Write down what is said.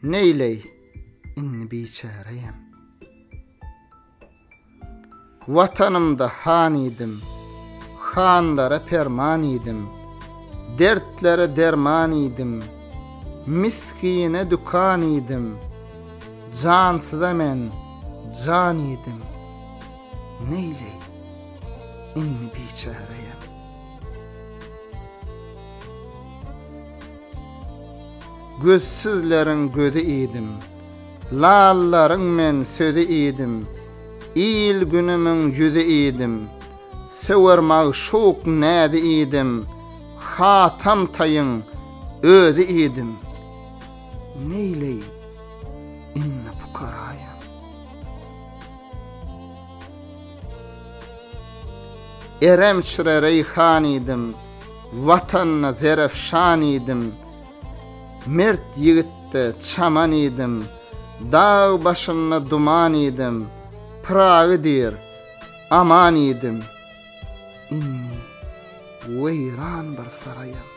Neýleý, indi biçäreýem. Watanymda han idim, Hanlara perman idim, Dertlere derman idim, Misgine dükan idim, Jansyza men jan idim, Neýleý, indi biçäreýem. Gözsüzleriň gözi idim, Lallaryň men sözi idim, Il-günümiň ýüzi idim, Söwer magşuk näzi idim, Hatam Taýyň özi idim. Neýleý, indi pukaraýam. Erem çyra reýhan idim, Watanda zerefşan idim, Mert ýigitde çaman idim, Dag başynda duman idim, Pyragy diýr, aman idim. Indi weýran bir saraýam.